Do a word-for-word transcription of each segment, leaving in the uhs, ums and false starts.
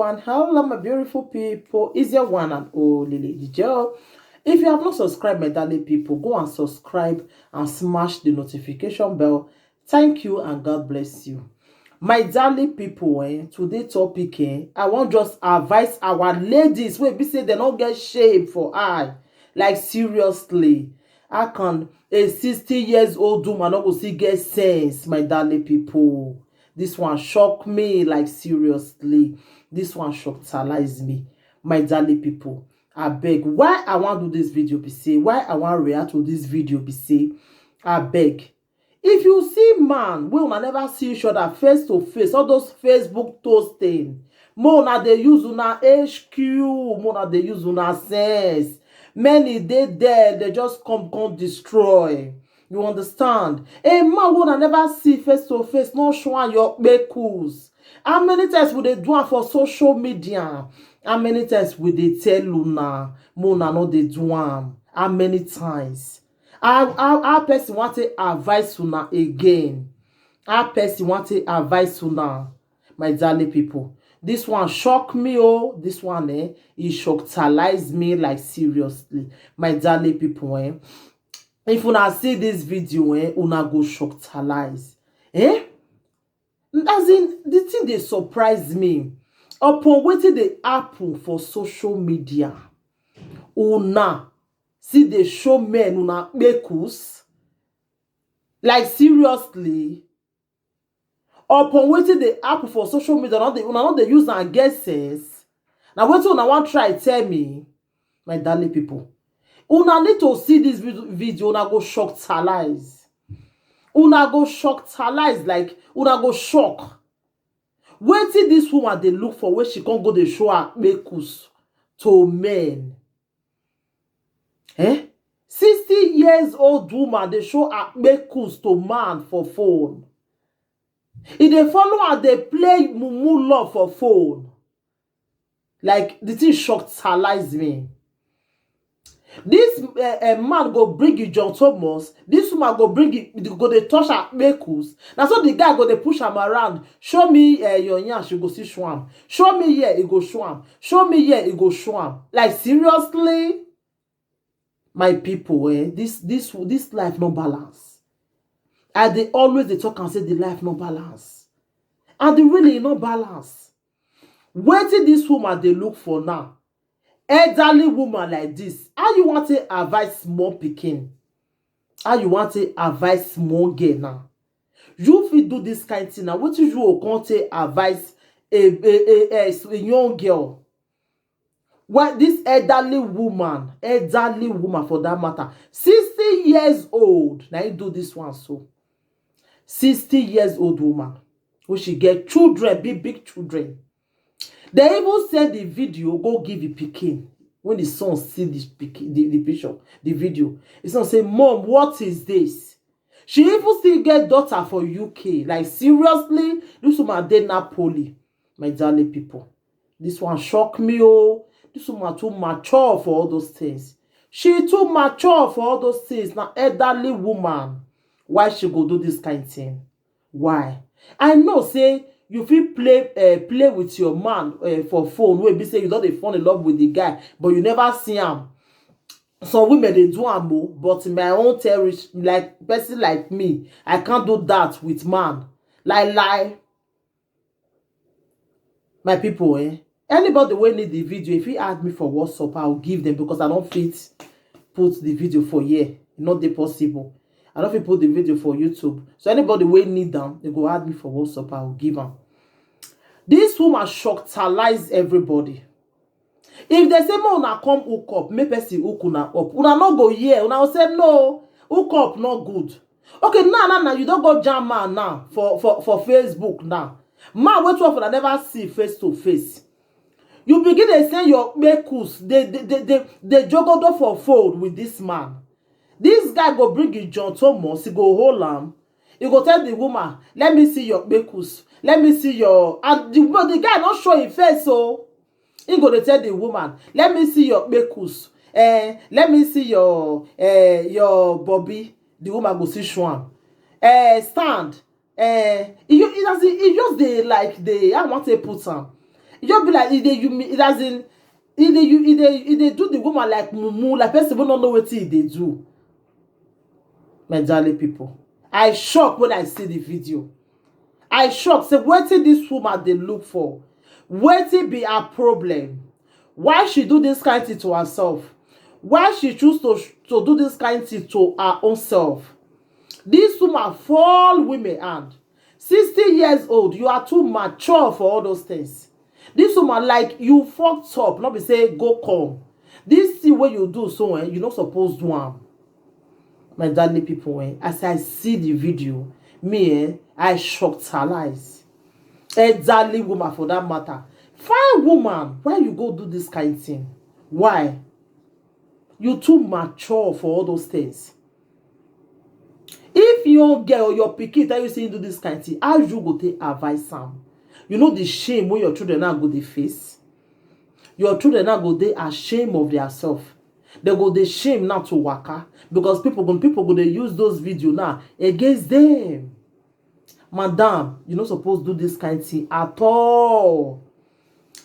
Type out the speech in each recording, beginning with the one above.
And hello, my beautiful people. It's your one and only Lady Joe. If you have not subscribed, my darling people, go and subscribe and smash the notification bell. Thank you and God bless you. My darling people, eh, today topic, eh, I wan just advise our ladies wey be say dem no get shame for eye. Like, seriously, how can a sixty years old woman no go still get sense, my darling people? This one shock me, like, seriously. This one shockalize me, my darling people. Abeg, why I wan do this video be say, why I wan react to this video be say, abeg, if you see man wey una never see each other face to face, all those Facebook toasting, make una dey use una H Q, make una dey use una sense. Many dey there, they just come, come destroy. You understand? A man wey una never see face to face, no show am your kpekus. How many times we dey do am for social media? How many times we dey tell una, make una no dey do am? How many times? How, how, how person wan take advise una again? How person wan take advise una? My darling people, this one shock me, oh. This one, eh, e shockalize me, like, seriously, my darling people, eh. If una see this video, eh, una go shockalize, eh. As in, the thing dey surprise me upon wetin dey happen for social media. Una see dey show men una kpekus. Like, seriously, upon wetin dey happen for social media, una no dey, una no dey use am get sense. Na wetin una wan try tell me, my darling people? Una need to see this vid- video, una go shockalize. Una go shockalize, like, una go shock. Wetin this woman dey look for wey she come go dey show her kpekus to men? Eh? Sixty years old woman dey show her kpekus to man for phone. E dey follow her dey play mumu love for phone. Like, the thing shockalize me. This uh, uh, man go bring you John Thomas. This woman go bring you, go dey touch her kpekus. Na so the guy go dey push am around. Show me uh, your nyash, you go see show am. Show me here, e go show am. Show me here, e go show am. Like, seriously, my people, eh, this this this life no balance. I dey always dey talk and say the life no balance, and the really e no balance. Wetin this woman dey look for now? Elderly woman like this, how you wan take advise small pikin? How you wan take advise small girl now? You fit do this kind thing now. Wetin you go come take advise a a a, a, a young girl? Well, this elderly woman, elderly woman for that matter, sixty years old, na him do this one so. Sixty years old woman, wey she get children, big big children. They even send the video go give the pikin. When the son see the pikin, the, the picture, the video, the son say, "Mom, what is this?" She even still get daughter for U K. Like, seriously, this woman dey Napoli, my darling people. This one shock me, oh. This woman too mature for all those things. She too mature for all those things. Na elderly woman, why she go do this kind thing? Why? I know say you fit play uh, play with your man uh, for phone wey be say you don dey fall in love with the guy, but you never see am. Some women dey do am o, but my own terrorist, like, person like me, I can't do that with man. Lie lie. My people, eh? Anybody wey need the video, if you add me for WhatsApp, I'll give them, because I don't fit put the video for here. E no dey possible. I don't fit put the video for YouTube. So anybody wey need them, they go add me for WhatsApp, I'll give them. This woman shockalize everybody. If they say, "Make una come hook up," make person hook una up, una no go hear. Una go say, "No, hook up no good." Okay, now, now, now, you don go jam man now for, for, for Facebook now. Man wey two of una never see face to face. You begin dey send your kpekus, dey, dey, dey, dey, dey jogodo for phone with this man. This guy go bring him John Thomas, he go hold am. He go tell the woman, "Let me see your kpekus. Let me see your," and the, the guy no show him face, so he go dey tell the woman, "Let me see your kpekus. Eh, let me see your, eh, your bobby." The woman go see show am. Eh, stand. Eh, he, he, as he, he just dey, like, dey, I want to put am. E just be like e dey humi-, it as in, e dey, e dey, e dey do the woman like mumu, like person wey no know wetin e dey do. My darling people, I shock when I see the video. I shock say wetin this woman dey look for, wetin be her problem, why she do this kind thing to herself, why she choose to to do this kind thing to her own self. This woman fall women hand. Sixty years old, you are too mature for all those things. This woman, like, you fucked up, not be say go come. This thing wey you do so, eh, you no suppose do am. My darling people, eh, as I see the video, me, eh, I shocked her eyes. Elderly woman for that matter. Fine woman, why you go do this kind thing? Why? You too mature for all those things. If young girl or your pikin tell you say you do this kind thing, how you go take advise am? You know the shame wey your children now go dey face? Your children now go dey ashamed of their self. They go dey shame now to waka because people go, people go dey use those video now against them. Madam, you no suppose do this kind thing at all.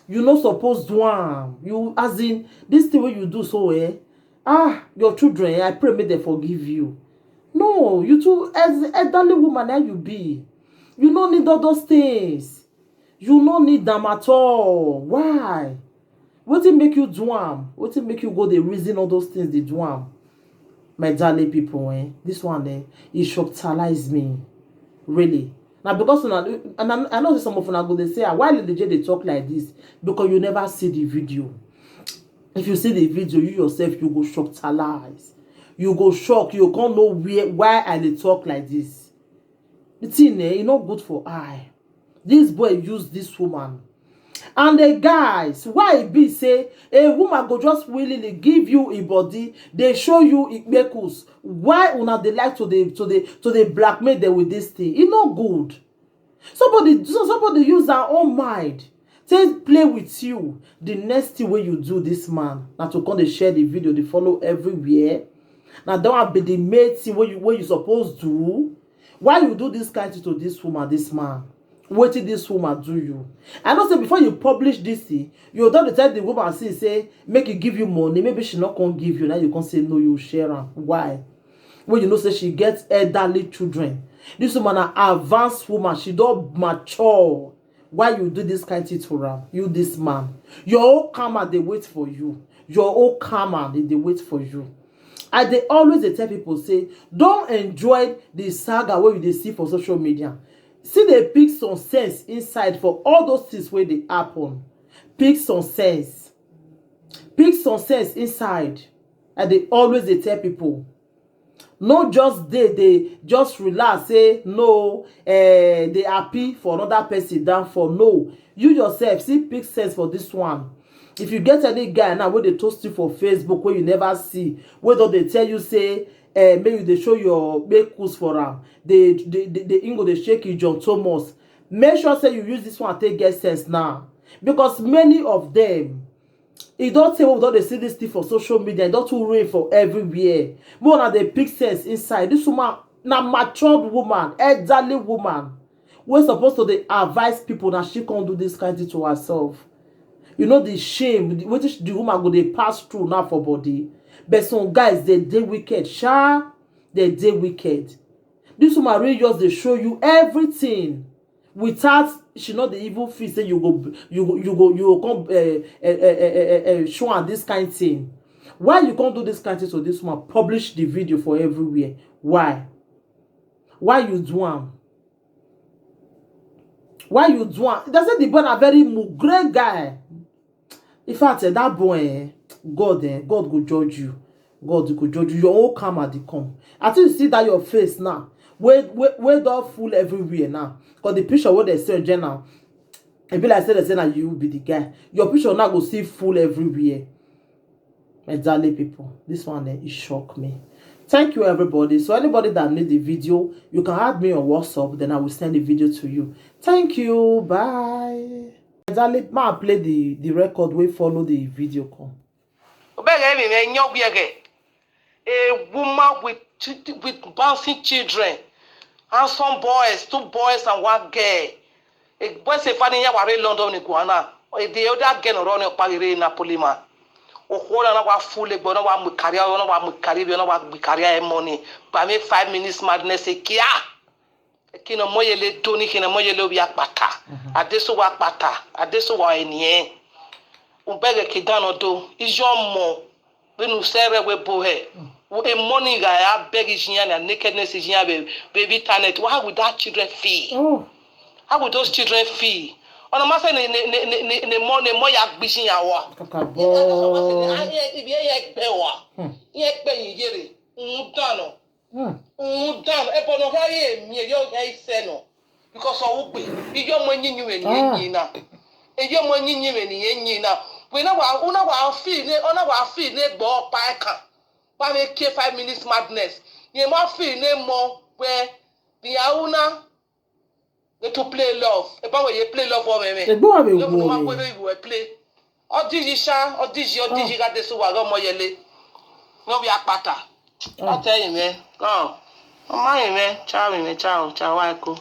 You no suppose do am. You, as in, this thing wey you do so, eh? Ah, your children, eh, I pray make they forgive you. No, you too, as elderly woman, how you be? You no need all those things. You no need them at all. Why? Wetin make you do am? Wetin make you go dey reason all those things dey do am? My darling people, eh, this one, eh, e shocktalize me, really. Now because una, and I, I know say some of una go dey say, "Ah, why Lady J dey talk like this?" Because you never see the video. If you see the video, you yourself, you go shocktalize. You go shock. You can't know where, why I dey talk like this. The thing, eh, e no good for eye. This boy use this woman. And the guys, why e be say a woman go just willingly give you e body, dey show you e kpekus? Why una dey like to dey, to dey, to dey blackmail them with this thing? E no good. Somebody, so somebody use her own mind take play with you. The next thing wey you do this man na to come dey share the video, dey follow everywhere. Na that one be the main thing wey you, wey you suppose do. Why you do this kind thing to this woman, this man? Wetin this woman do you? I know say before you publish this thing, you don dey tell the woman since say make e give you money. Maybe she no come give you, now you come say no, you share am. Why? When you know say she get elderly children. This woman na advanced woman, she don mature. Why you do this kind thing to am? You, this man, your own karma dey wait for you. Your own karma dey, dey wait for you. I dey always dey tell people say, don't enjoy the saga wey you dey see for social media. Still dey pick some sense inside for all those things wey dey happen. Pick some sense. Pick some sense inside. I dey always dey tell people. No just dey, dey just relax, say no, eh, dey happy for another person downfall. No, you yourself still pick sense for this one. If you get any guy now wey dey toast you for Facebook wey you never see, wey don dey tell you say, eh, make you dey show your kpekus for am, dey, dey, dey, dey, him go dey shake you, John Thomas. Make sure say you use this one take get sense now, because many of them, e don tey wey we don dey see this thing for social media, e don too reign for everywhere. Make una dey pick sense inside. This woman na matured woman, elderly woman, wey suppose to dey advise people, na she come do this kind thing to herself. You know the shame, the, wetin the woman go dey pass through now for body. But some guys, they dey wicked, sha, they dey wicked. This woman really just dey show you everything without she no dey even feel say you go, you go, you go, you go come, eh, eh, eh, eh, eh, eh, eh, show am this kind thing. Why you come do this kind thing to this woman? Publish the video for everywhere. Why? Why you do am? Why you do am? They say the boy na very mugre guy. In fact, eh, that boy, eh, God, eh, God go judge you. God go judge you. Your own karma dey come. I think you see that your face now. Wey, wey, wey don full everywhere now. 'Cause the picture wey they send you now, e be like say they say na you be the guy. Your picture now go see full everywhere. My darling people, this one, eh, e shock me. Thank you, everybody. So anybody that need the video, you can add me on WhatsApp, then I will send the video to you. Thank you. Bye. Exactly, ma play the, the record wey follow the video come. Obere mi me nyo biege. A woman with chil-, with bouncing children, handsome boys, two boys and one girl. A boy say finding ya ware London ni kuana. The other girl run up a Napoli man. Okhuo na wa full egbo na wa mu career na wa mu career na wa mu career money. But me five minutes madness e kia. Kina moyele doni kina moyele obi akpata. Adeso wa akpata. Adeso wa enie. Ubege kidano do. Ijo mo. Benu sere we bohe. E money ga ya beg jinya na nakedness jinya be baby talent. How will that children feel? Oh. How will those children feel? Ona masa ne ne ne ne ne ne mo ne mo ya gbisin ya wa. Kakabo. Ibi e ye gbe wa. Ye gbe yin yere. Ndano. Hmm. Ndano. E bono ka ye mi e yo e se no. Because o ugbe. Iyo mo nyinyi we ni Ah. yin na. Iyo mo nyinyi we ni yin na. We na wa una wa fi ne ona wa fi ne gbo pa e kan. Ba me ke five minutes madness. Ye mo fi ne mo we ni auna. We to play love. E ba we ye play love o me me. Egbo wa be Yo mo ma wo. we we play. Odiji sha, odiji odiji ga de so wa go mo yele. No bi akpata. I tell you me. Go. O ma yin me. Ciao yin me. Ciao. Ciao wa ko.